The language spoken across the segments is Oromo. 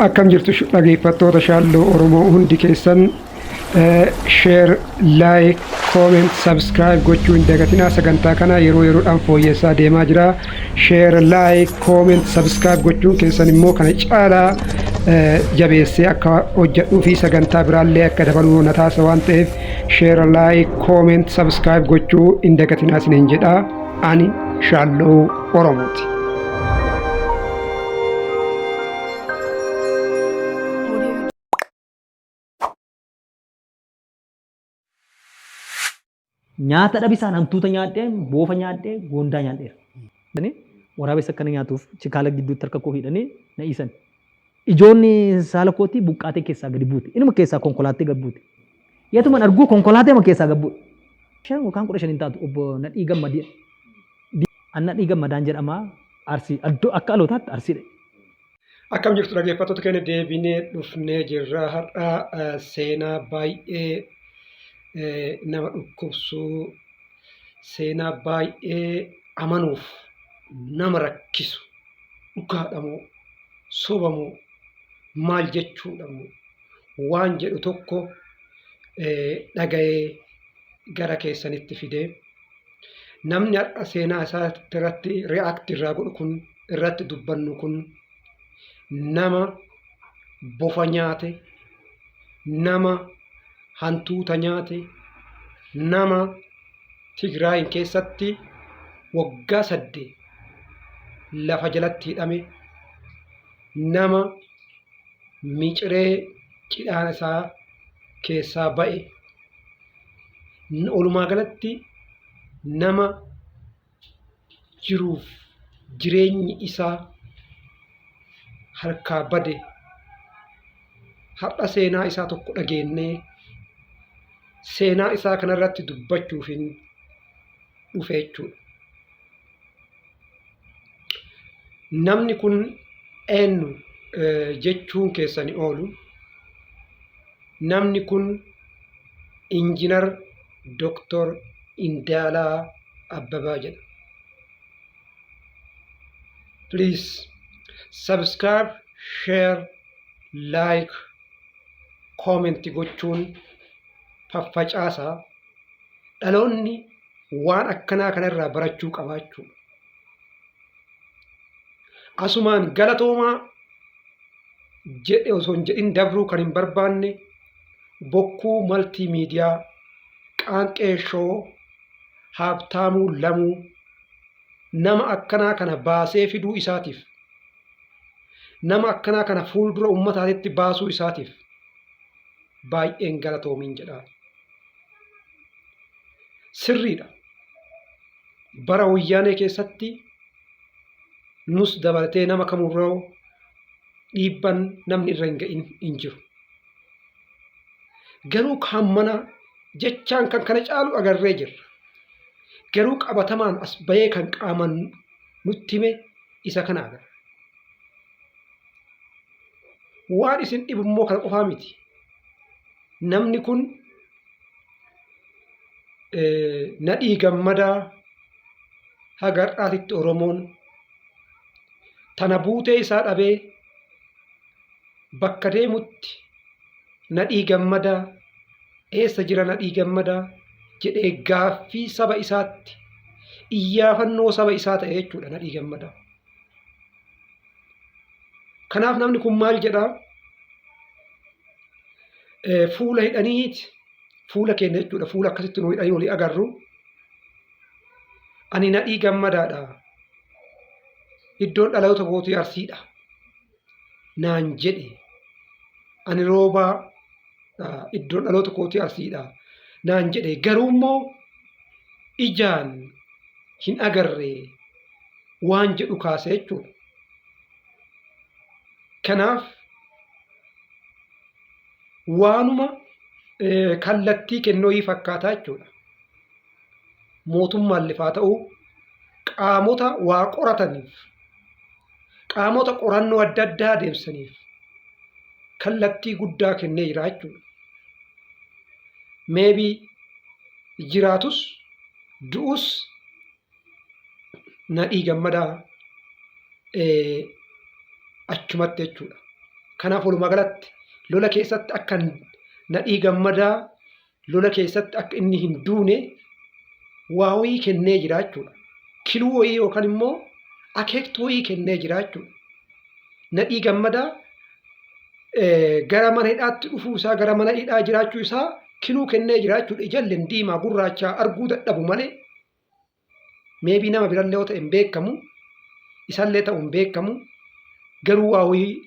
Akkam jirtu dhageeffattoota Shaalloo Oromoo hundi keessan share, like, comment, subscribe gochuu hin dagatinaa. Sagantaa kana yeroo yeroodhaan fooyyessaa deemaa jira. Share, like, comment, subscribe gochuun keessan immoo kana caalaa jabeessee akka hojjedhuu fi sagantaa biraallee akka dabaluu na taasisa waan ta'eef share, like, comment, subscribe gochuu hin dagatinaa isiniin jedha. Ani Shaalloo Oromooti. Nyaata dhabisaan hantuuta nyaadhee, boofa nyaadhee, goondaa nyaadheera. Waraabessa akkana nyaatuuf chikaala gidduutti harka koo hidhanii na dhiisan. Ijoonni saala kootii buqqaatee keessaa gadi buute. Inuma keessaa konkolaattee gad buute. Yetuman arguu konkolaateema keessaa gad buute. 5 yookaan 15 hin taatu obbo Nadhii Gammadii. An Nadhii Gammadaan jedhama. Arsii addoo akka alootaatti Arsiidha. Akkam jirtu dhaggeeffattoota keenya deebinee dhufnee jirra. Har'a seenaa baay'ee nama dhukkubsu, seenaa baay'ee amanuuf nama rakkisu, dhugaadha moo soba moo maal jechuudha moo waan jedhu tokko dhaga'ee gara keessanitti fide. Namni har'a seenaa isaa irratti react irraa godhu kun irratti dubbannu kun nama bofa nyaate, nama hantuuta nyaate, nama Tigraayin keessatti waggaa 8 lafa jalatti hidhame, nama miciree cidhaan isaa keessaa ba'e, walumaa galatti nama jiruuf jireenyi isaa harkaa bade har'a seenaa isaa tokko dhageennee seenaa isaa kanarratti dubbachuufin dhufe jechuudha. Namni kun eenyu jechuun keessani oolu. Namni kun Injinar Doktor Indaalaa Abbabaa jedha. Please subscribe, share, like, comment gochuun faffacaasaa. Dhaloonni waan akkanaa kanarraa barachuu qaba jechuudha. Asumaan galatoomaa jedhe osoo hin jedhin dabruu kan hin barbaanne Bokkuu Maltii Miidiyaa, Qaanqee Shoo, Haabtaamuu Lamuu nama akkanaa kana baasee fiduu isaatiif, nama akkanaa kana fuuldura uummataatitti baasuu isaatiif baay'een galatoomiin jedhaa. Sirriidha. Bara wayyaanee keessatti nus dabalatee nama kamurraa dhiibban namni irra hin ga'in hin jiru. Garuu kaan mana jechaan kan kana caalu agarree jirra. Garuu qabatamaan as bahee kan qaaman nutti hime isa kana agarra. Waan isin dhibu immoo kana qofaa miti. Namni kun Nadhii Gammadaa haga har'aatitti Oromoon tana buutee isaa dhabee bakka deemutti Nadhii Gammadaa eessa jira Nadhii Gammadaa jedhee gaaffii saba isaatti iyyaafannoo saba isaa ta'e jechuudha Nadhii Gammadaa. Kanaaf namni kun maal jedhaa? Fuula hidhaniiti fuula keenya jechuudha fuula akkasitti nu hidhanii olii agarru. Ani Nadhii Gammadaadha. Iddoon dhaloota kootii Arsiidha. Naan jedhe. Ani Roobaa iddoon dhaloota kootii Arsiidha. Naan jedhe garuu immoo ijaan hin agarre waan jedhu kaase jechuudha. Kanaaf waanuma kallattii kennooyii fakkaataa jechuudha. Mootummaan lifaa ta'uu qaamota waa qorataniif qaamota qorannoo adda addaa adeemsaniif kallattii guddaa kennee jira jechuudha. Meebii jiraatus du'us Nadhii Gammadaa achumatti jechuudha. Kanaaf walumaa galatti lola keessatti akka Nadhii Gammadaa lola keessatti akka inni hin duune waa wayii kennee jira jechuudha. Kiluu wayii yookaan immoo akeektuu wayii kennee jira jechuudha. Nadhii Gammadaa gara mana hidhaatti dhufuu isaa gara mana hidhaa jiraachuu isaa kiluu kennee jira jechuudha. Ijalleen diimaa gurraachaa arguu dadhabu malee meebii nama birallee yoo ta'e hin beekamu isallee ta'u hin beekamu garuu waa wayii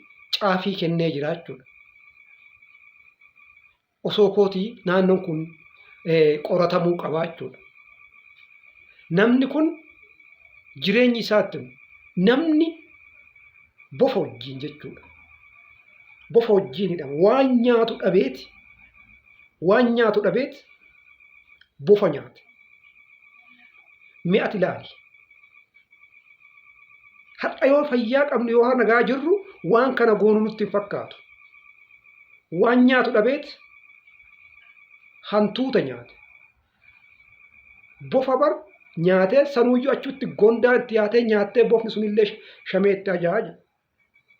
caafii kennee jira jechuudha. Osoo kootii naannoon kun qoratamuu qaba jechuudha. Namni kun jireenyi isaatti namni bofa wajjin jechuudha. Bofa wajjin hidhama. Waan nyaatu dhabeeti waan nyaatu dhabeeti bofa nyaate. Mee ati ilaali. Har'a yoo fayyaa qabnu yoo nagaa jirru waan kana goonu nutti hin fakkaatu. Waan nyaatu dhabeet hantuuta nyaate. Bofa bar nyaatee sanuuyyuu achutti gondaa itti yaatee nyaattee bofni sunillee shamee itti ajaa jedhe.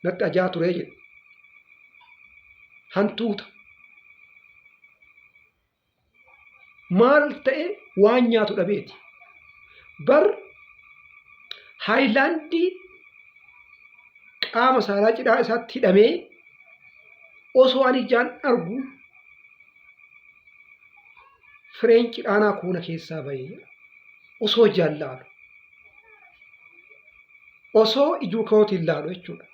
Natti ajaa turee jedhe. Hantuuta. Maal ta'e waan nyaatu dhabeeti. Bar haayilaandii qaama saalaa cidhaa isaatti hidhamee osoo ani ijaan argu fireen cidhaanaa koona keessaa bahee osoo ijaan laalu osoo ijuu kootiin laalu jechuudha.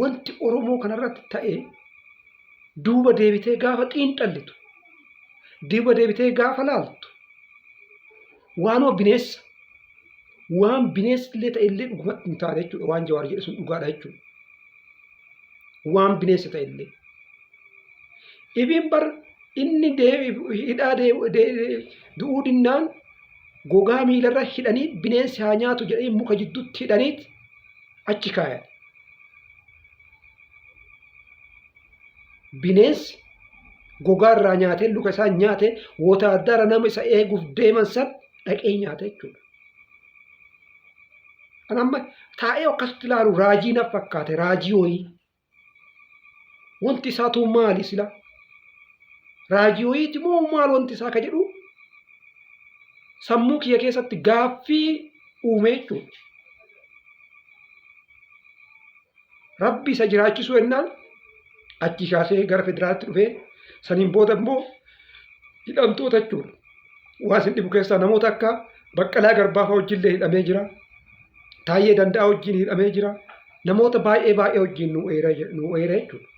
Wanti Oromoo kanarratti ta'e duuba deebitee gaafa xiinxallitu, duuba deebitee gaafa laaltu, waanuma bineessa, waan bineensi illee ta'e illee dhugumatti hin taane jechuudha. Waan Jawaar jedhe sun dhugaadha jechuudha. Waan bineensa ta'e illee. Ibiin bar inni hidhaa du'uu dinnaan gogaa miilarra hidhanii bineensi haa nyaatu jedhanii muka jidduutti hidhaniit achi kaayan. Bineensi gogaa irraa nyaatee luka isaa nyaate wotaaddara nama isa eeguuf deeman san dhaqee nyaate jechuudha. Kan amma taa'ee akkasitti ilaalu raajii na fakkaate raajii wayii. Wanti isaatuu maali sila? Raajii wayiiti moo maal wanti isaa ka jedhu sammuu kiyya keessatti gaaffii uume jechuudha. Rabbi isa jiraachisuu ennaan achii kaasee gara federaalaatti dhufee saniin booda immoo hidhamtoota jechuudha. Waan isin dhibu keessaa namoota akka Baqqalaa Garbaa fa'aa wajjillee hidhamee jira. Taayyee Danda'aa wajjin hidhamee jira. Namoota baay'ee baay'ee wajjin nu eera nu eera jechuudha.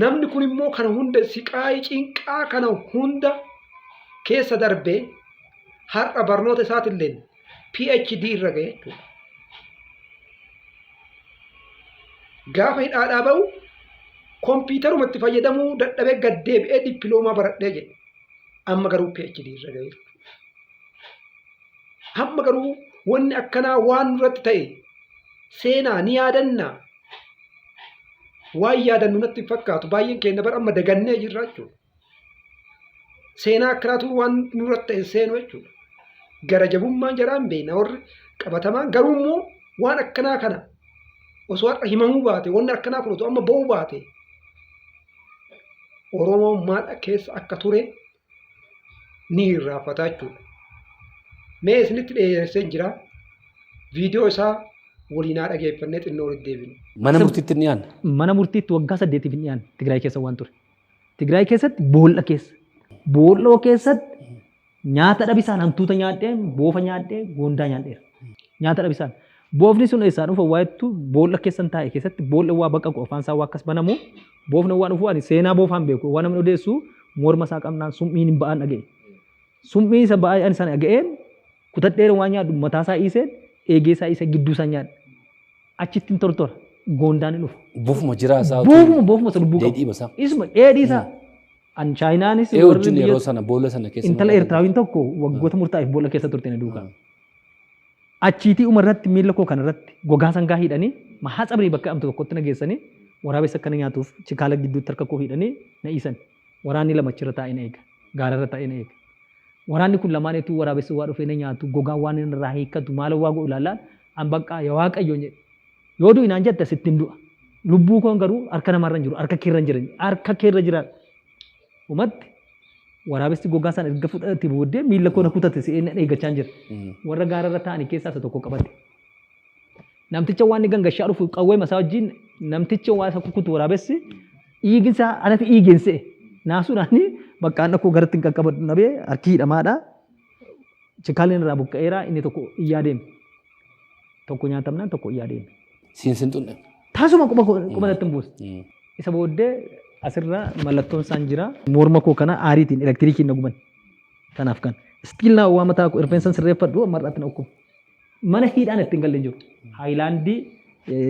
Namni kun immoo kana hunda siqaayii cinqaa kana hunda keessa darbee har'a barnoota isaatilleen PhD irra ga'e jechuudha. Gaafa hidhaadhaa ba'u kompiitaruma itti fayyadamuu dadhabee gad deebi'ee dippiloomaa baradhee jedhe. Amma garuu PhD irra ga'e jechuudha. Hamma garuu wanni akkanaa waan nurratti ta'e seenaa ni yaadannaa. Waan yaadannu natti hin fakkaatu. Baay'een keenya bara amma dagannee jirra jechuudha. Seenaa akkanaatu waan nurratti ta'e seenu jechuudha. Gara jabummaan jaraa hin beekna warri qabatamaan garuu immoo waan akkanaa kana osoo har'a himamuu baate wanni akkanaa kun otoo amma ba'uu baate Oromoon maal keessa akka ture ni irraanfata jechuudha. Mee isinitti dheeresseen jira. Viidiyoo isaa waliin haa dhageeffannee xinnoo walitti deebinu. Mana murtiitti hin dhiyaanne. Mana murtiitti waggaa saddeetiif hin dhiyaanne Tigraay keessa waan ture. Tigraay keessatti boolla keessa. Boolloo keessatti nyaata dhabisaan hantuuta nyaadhee, boofa nyaadhee, goondaa nyaadheera. Nyaata dhabisaan. Boofni sun eessaa dhufa waa jettu boolla keessan taa'e keessatti boolli waa baqaqu afaan isaa waa akkas banamu boofni waan dhufu ani seenaa boofaan beeku waan namni odeessu morma isaa qabnaan summiin hin ba'aan dhaga'e. Summii isa ba'aa ani sana dhaga'een kutadheera waan nyaadhu mataa isaa hiiseen eegee isaa hiisee gidduu isaa nyaadha. Achitti hin tortora goondaan hin dhufu. Bofuma jiraa isaa utuu Boofuma boofuma isa lubbuu qabu. dheedhii isaa. Isuma dheedhii isaa. An Chaayinaanis Ee warri wajjin biyya yeroo sana boolla sana keessa intala mataa Eertiraawiin tokko waggoota murtaa'eef boolla keessa turte na duukaa. Achiitii uma irratti miila koo kana irratti gogaa sangaa hidhanii mahaa tsabrii bakka jedhamtu tokkotti na geessanii waraabessi akka na nyaatuuf chikaala gidduutti harka koo hidhanii na dhiisan. Waraanni lama achirra taa'ee na eega. Gaararra taa'ee na eega. Waraanni kun lamaan etuu waraabessi waa dhufee na nyaatu gogaa waan inni irraa hiikkatu maal waa godhu ilaallaan An baqqaa yaa Waaqayyoon jedhe. Yoo du'i naan jette sittin du'a. Lubbuu koon garuu harka namaarra hin jiru. Harka keerra hin jiran. Harka keerra jira. Dhumatti waraabessi gogaa sana erga fudhate booddee miilla koo na kutate se'ee na eeggachaa jira. Warra gaararra taa'anii keessaa isa tokko qabate. Namticha waan inni gangashaa dhufu qawwee masaa wajjin namticha waa isa kukutu waraabessi dhiigni isaa anatti dhiigeen se'e. Naasuudhaan bakka an dhaquu garatti hin qaqqabadhu nabee harki hidhamaadha. Chikaaleen irraa buqqa'eera inni tokko iyyaa deeme. Tokko nyaatamnaan tokko iyyaa deeme. Siin sin xunne. Tasuma quba quba natti hin buusne. Isa booddee asirra mallattoon isaan jira. Morma koo kana aariitiin elektiriikiin na guban. Kanaaf kan. Still naa waa mataa koo rifeensan sirreeffadhu amma har'aatti na dhukkuba. Mana hidhaan ittiin galle hin jiru. Haayilaandii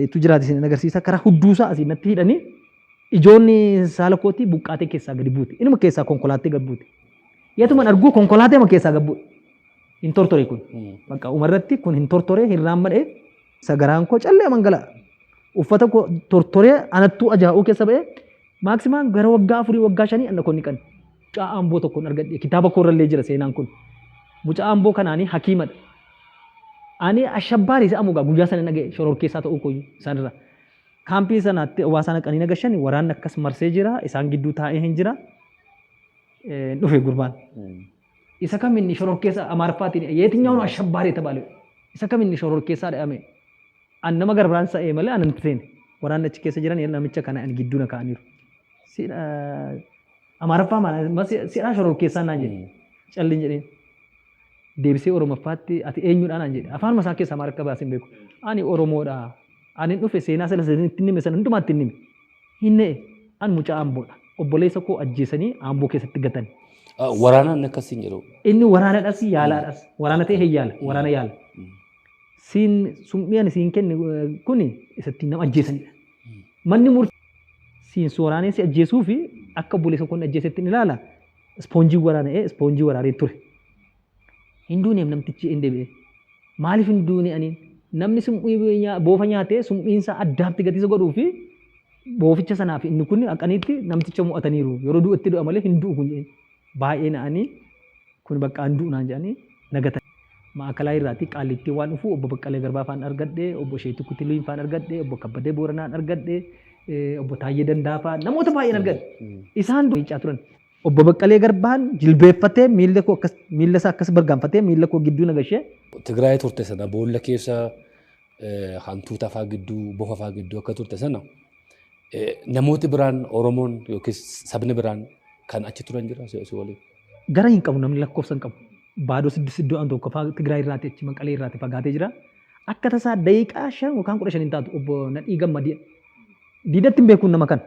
itu jiraate isin agarsiisa. Karaa hudduusaa asiin natti hidhanii ijoonni saala kootii buqqaatee keessaa gadi buute. Inuma keessaa konkolaattee gad buute. Yatuman arguu konkolaateema keessaa gad bu'e. Hin tortore kun. Bakka umarratti kun hin tortore hin raammadhe. Sagaraan koo callee mangala. Uffata koo tortoree anattuu ajaa'uu keessa ba'ee maaksimaan gara waggaa 4 waggaa 5 anna koo ni qanne. Mucaa Amboo tokkoon argadhe. Kitaaba koorrallee jira seenaan kun. Mucaa Amboo kanaanii hakiimadha. Ani ashabbaarii isa amugaa guyyaa sana dhaga'e shororkeessaa ta'uu kooyyuu isaanirra. Kaampii sanaatti waa naqanii nagashan waraanni akkas marsee jira isaan gidduu taa'ee hin jira. Dhufe gurbaan. Isa kam inni shororkeessa Amaariffaatiin yeetinyaw ነው አሸባሪ የተባለው isa kam inni shororkeessaa dha'ame an nama garbaan sa'ee malee an hin seene waraanni achi keessa jiran namicha kana ani gidduu na kaa'aniiru. Amaariffaa maal si'aa shororkeessaa naan jedhe callin jedheen. Deebisee Oromoffaatti ati eenyudha naan jedhe afaan masaa keessa Amaariffa baasee hin beeku. Ani Oromoodha. Ani dhufe seenaa sana itti hime sana hundumaatti hin hime. Hin ne'e an mucaa Amboodha. Obboleessa koo ajjeesanii Amboo keessatti gatan. Waraanaan akkasiin jedhu. Inni waraanadhas yaalaadhas. Waraana ta'e hin yaala. Waraana yaala. Siin summii ani siin kenne kuni isatti nama ajjeesanidha. Manni murtii siin waraanee si ajjeesuu fi akka obboleessa koo ajjeesetti ilaala. Ispoonjii waraana'ee ispoonjii waraanee ture. Hin duuneef namtichi hin deebi'e. Maaliif hin duune aniin? Namni summii boofa nyaatee summiinsa addaatti gatiisa godhuu fi booficha sanaaf inni kun haqaniitti namticha mo'ataniiru. Yeroo du'etti du'a malee hin du'u kun baay'ee na'anii kun bakka hin du'u naan jedhanii nagatan. Maakalaa irraati qaallittii waan dhufu obbo Baqqalee Garbaa faan argadhe, obbo Sheetuu Kutiliin faan argadhe, obbo Kabbadee Booranaan argadhe, obbo Taayyee Dandaa faan namoota baay'een argadhe. Isaan du'ichaa turan. Obbo Baqqalee Garbaan jilbeeffatee miilla koo akkas miilla isaa akkas bargaanfatee miilla koo gidduu nagashee. Tigraay turte sana boolla keessa hantuuta faa gidduu bofa faa gidduu akka turte sana namooti biraan Oromoon yookiis sabni biraan kan achi turan jira si waliin. Gara hin qabu namni lakkoofsa hin qabu. Baadoo siddis iddoo an tokko faa Tigraay irraati achi Maqalee irraati fagaatee jira. Akka tasaa daqiiqaa 5 yookaan 15 hin taatu obbo Nadhii Gammadii. Diidatti hin beekuun nama kana.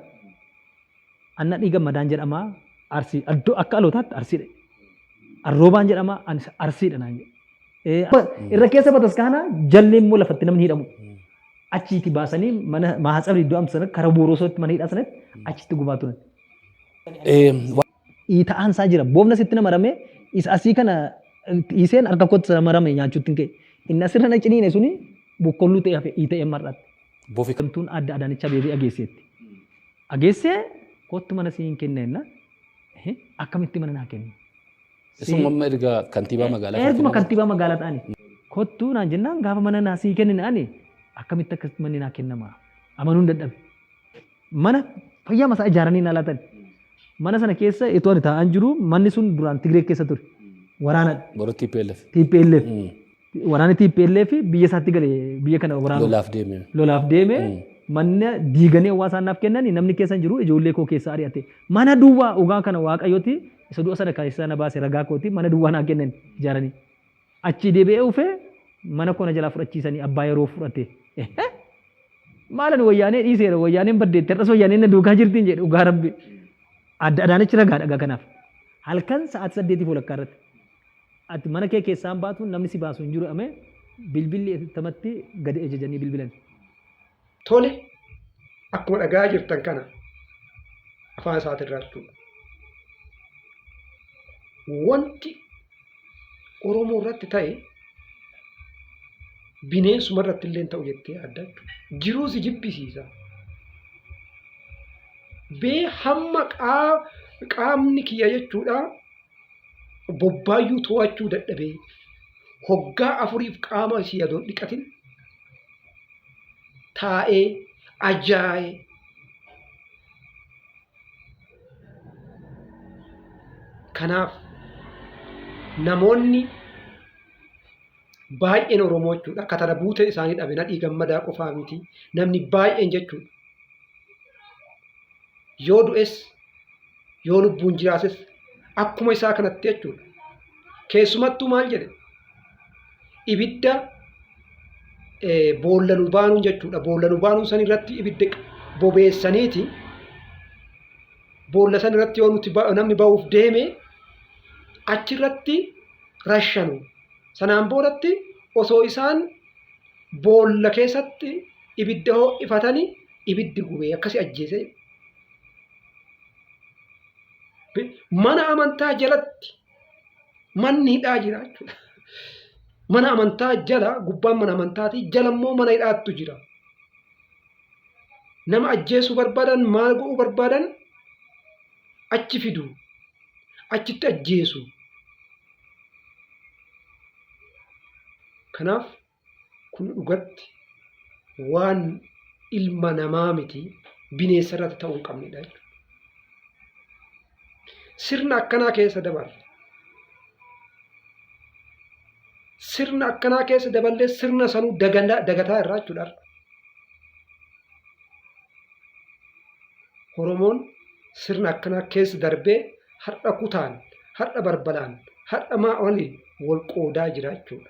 An Nadhii Gammadaan jedhama Arsii iddoo akka alootaatti Arsiidha. Arroobaan jedhama anis Arsiidha naan jedhe. Irra keessa bataskaana jalli immoo lafatti namni hidhamu. Achiiti baasanii mana maatsabri iddoo amsa sanatti karaa boorosootti mana hidhaa sanatti achitti gubaa turan. Dhiita'aan isaa jira. Boofna sitti na marame isa asii kana dhiiseen harka kootti sana marame nyaachuutti hin ka'e. Inni asirra na ciniine suni boqqolluu ta'e hafe dhiita'ee mar'atte. Bofi Gamtuun adda Adaanech Abeebee ageesseetti. Ageessee kottu mana sii hin kenna jenna. Akkamitti mana naa kennu? Isuma amma erga kantiibaa magaalaa Erguma Finfinnee. kantiibaa magaalaa ta'ani. Kottuu naan jennaan gaafa mana naa sii kennina ani akkamitti akkasitti manni naa kennama? Amanuun dadhabe. Mana fayyaa masaa ijaaranii naa laatan. Mana sana keessa itoo ani taa'aan jiru manni sun duraan Tigree keessa ture. Waraanadha. Warra TPLF. TPLF. Waraanni TPLF biyya isaatti gale biyya kana waraanu. Lolaaf deeme. Lolaaf deeme manna diiganii hawaasa naaf kennani namni keessa hin jiru ijoollee koo keessa ari'ate. Mana duwwaa dhugaa kana Waaqayyooti isa du'a sana keessa na baase ragaa kooti mana duwwaa naa kennan ijaaranii. Achii deebi'ee dhufee mana koo na jalaa fudhachiisanii abbaa yeroo fudhate. Maalan wayyaanee dhiiseera wayyaaneen baddeetti har'as wayyaaneen na duukaa jirtiin jedhe dhugaa rabbi. Adda Adaanech ragaa dhagaa kanaaf. Halkan sa'aatii 8:30 irratti. Ati mana kee keessaan baatu namni si baasu hin jiru jedhamee bilbilli tamatti gadi ejejanii bilbilan. Tole akkuma dhagaa jirtan kana afaan isaatirraa jechuudha. Wanti Oromoo irratti ta'e bineensuma irratti illee ta'u jettee adda jechuudha. Jiruu si jibbisiisa. Bee hamma qaamni kiyya jechuudha bobbaayyuu to'achuu dadhabee hoggaa afuriif qaama isii adoon dhiqatin taa'ee ajaa'ee. Kanaaf namoonni baay'een Oromoo jechuudha akka tana buutee isaanii dhabe Nadhii Gammadaa qofaa miti namni baay'een jechuudha. Yoo du'es yoo lubbuun jiraates akkuma isaa kanatti jechuudha. Keessumattuu maal jedhe ibidda boolla nu baanuun jechuudha. Boolla nu baanuun san irratti ibidda bobeessaniiti boolla san irratti yoo nuti namni ba'uuf deeme achirratti rashanu. Sanaan boodatti osoo isaan boolla keessatti ibidda ho'ifatanii ibiddi gubee akkasi ajjeese. Mana amantaa jalatti manni hidhaa jira jechuudha. Mana amantaa jala gubbaan mana amantaati jala immoo mana hidhaattu jira. Nama ajjeesuu barbaadan maal godhuu barbaadan achi fidu achitti ajjeesu. Kanaaf kun dhugatti waan ilma namaa miti bineensa irratti ta'uu hin qabnedha jechuudha. Sirna akkanaa keessa dabarre. Sirna akkanaa keessa daballee sirna sanuu dagataa irraa jechuudha. Oromoon sirna akkanaa keessa darbee har'a kutaan, har'a barbalaan, har'a maa waliin wal qoodaa jira jechuudha.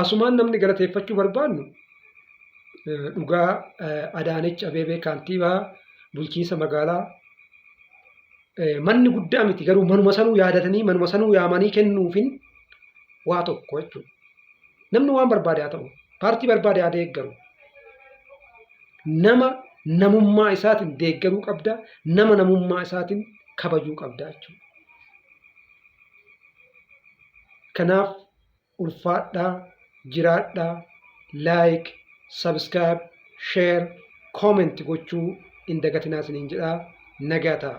Asumaan namni galateeffachuu barbaannu dhugaa Adaanech Abeebee kaantiibaa bulchiinsa magaalaa manni guddaa miti garuu manuma sanuu yaadatanii manuma sanuu yaamanii kennuufin waa tokko jechuudha. Namni waan barbaade haa ta'u, paartii barbaade haa deeggaru. Nama namummaa isaatiin deeggaruu qabda, nama namummaa isaatiin kabajuu qabda jechuudha. Kanaaf ulfaadhaa, jiraadhaa, like, subscribe, share, comment gochuu hin dagatinaa isiniin jedhaa nagaa ta'a.